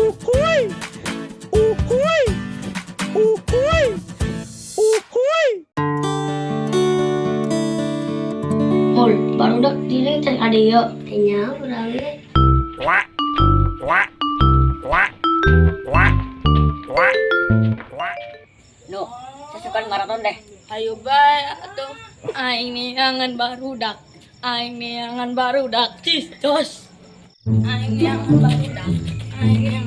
Uhuy! Uhuy! Uhuy! Uhuy! Mul, barudak diling can ka dieu. Teh nyaho urang ge. Quack! Quack! Quack! Quack! Quack! Quack! Nu, sesukan maraton deh. Ayo bae atuh. Aing neangan barudak. Aing neangan barudak. Cis, jos. Aing neangan barudak. Aing neangan.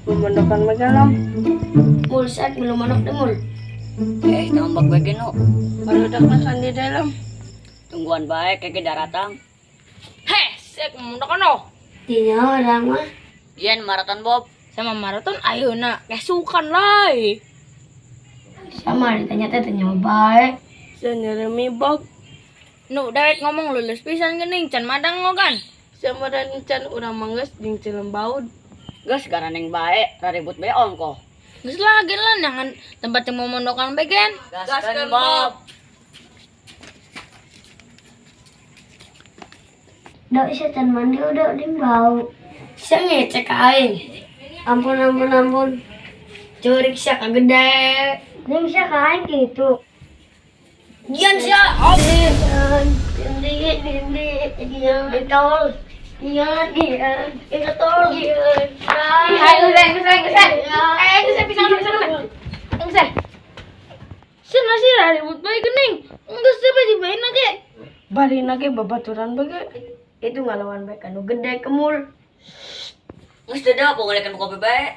Memondokan magalam. Mul, saat belum manok deh mul. Eh, tambak bae nu. Barudak makan di dalam. Tungguan bae keke daratang. Heh, sek mondokan oh. Teh nyaho urang mah. Gian maraton Bob. Sama maraton ayeuna kesukan lah. Sama ditanya teh teh nyaho bae. Saya nyeremi bog. Nu dewek ngomong lulus pisan geuning can madang ngogan. Sama dan can urang mangges jeung cilembaud. Geus garaneng bae, raribut bae ongkoh. Geus lah gen lah neangan tempat yang mau mondokan bae gen. Gaskeun Bob. Dok, sia can mandi udah ding bau. Sia ngecek ka aing. Ampun ampun ampun. Curik sia ka gede. Ning sia ka aing kitu. Gian sia. Gian, dindi dindi gian ditol. Gian gian ditol. Gian. Ayo geus geus geus. Eh, geus pisan pisan. Geus. Cenah sih ribut bae geuning. Geus bae dibaeuna ge. Barina ge babaturan bae. Itu ngalawan bae kanu gede kemul. Geus deudeuh pokoknya kopi bae.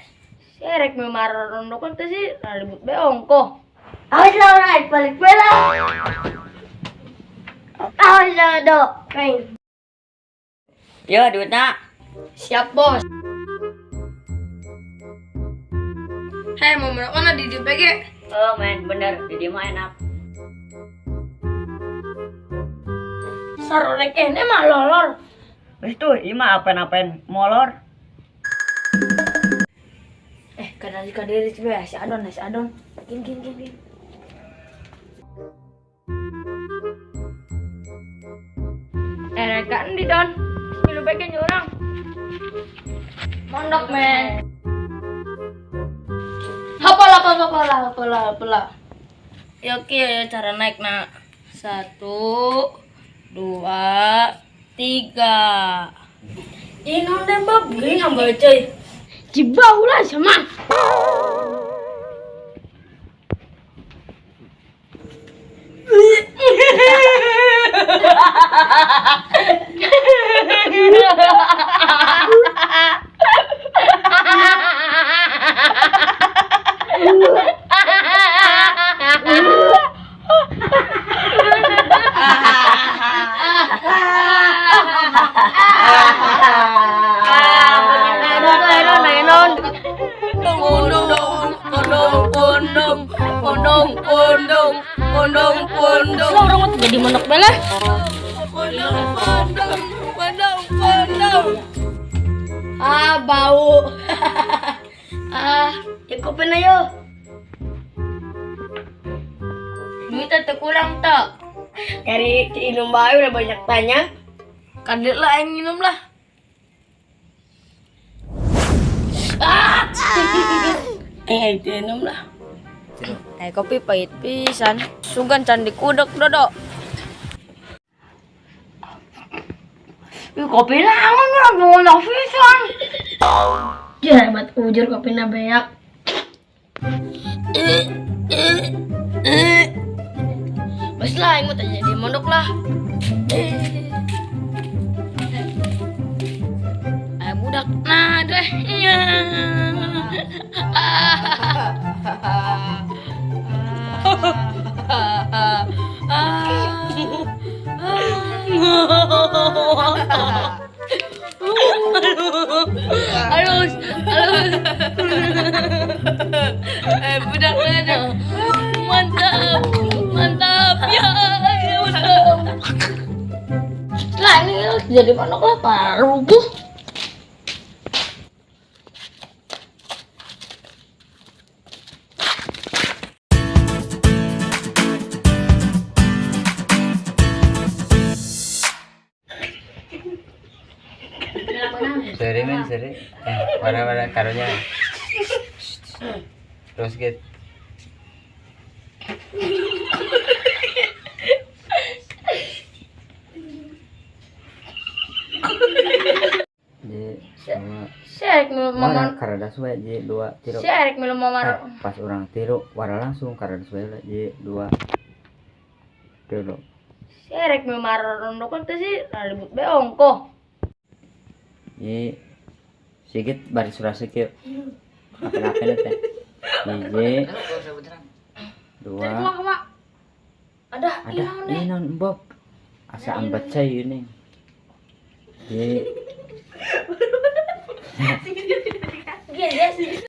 Serek memarondokan teh sih ribut bae ongkoh. Awas lah orang balik bela. Awas lah dok. Keng. Yo duitna. Siap bos. Hei, mau mondokan di DPG. Oh men, bener di dieu mah enak. Sarore kene mah lolor. Geus tuh, ieu mah apen-apen molor. Eh, kadang kadang coba si Adon, si Adon. Gin gin gin gin. Eh, kan di Don. Milu bae orang. Mondok men. Hapalah, hapalah, hapalah, hapalah. Ya oke ya cara naik nak. 1, 2, 3. Ini nonton bab gini hamba coy. Cibau lah sama. Pondong, pondong. Lah orang mah jadi mondok bela. Pondong, pondong, pondong, pondong. Ah, bau. Ah, ikupin ayo. Duitnya terkurang tak? Dari minum bae udah banyak tanya. Kadet lah yang minum lah. Ah! Eh, minum lah. Eh, kopi pahit pisan. Sugan candi kudek dodok. Ih, kopi naon lah bunga pisan. Ya hebat ujur kopi na beak. Bas lah, aing mah teh jadi mondok lah. Ayo budak nah deh. Aduh, aduh. Eh, budak ada. Mantap, mantap ya, ya mantap. Setelah ini jadi manok lah, paruguh. Seri men seri. Warna-warna karunya. Terus gitu. Si Erik milu Mama mama. karadas we J 2 3. Si Erik milu mama. Pas orang tiru wara langsung karadas we J 2 3. Si Erik milu marondokan teh sih ribut be ongkoh. J Sigit bari surasa kieu. Apa-apa teh. J 2. Ada Ada ini non Bob. Asa ambat cai ini. J Iya, iya.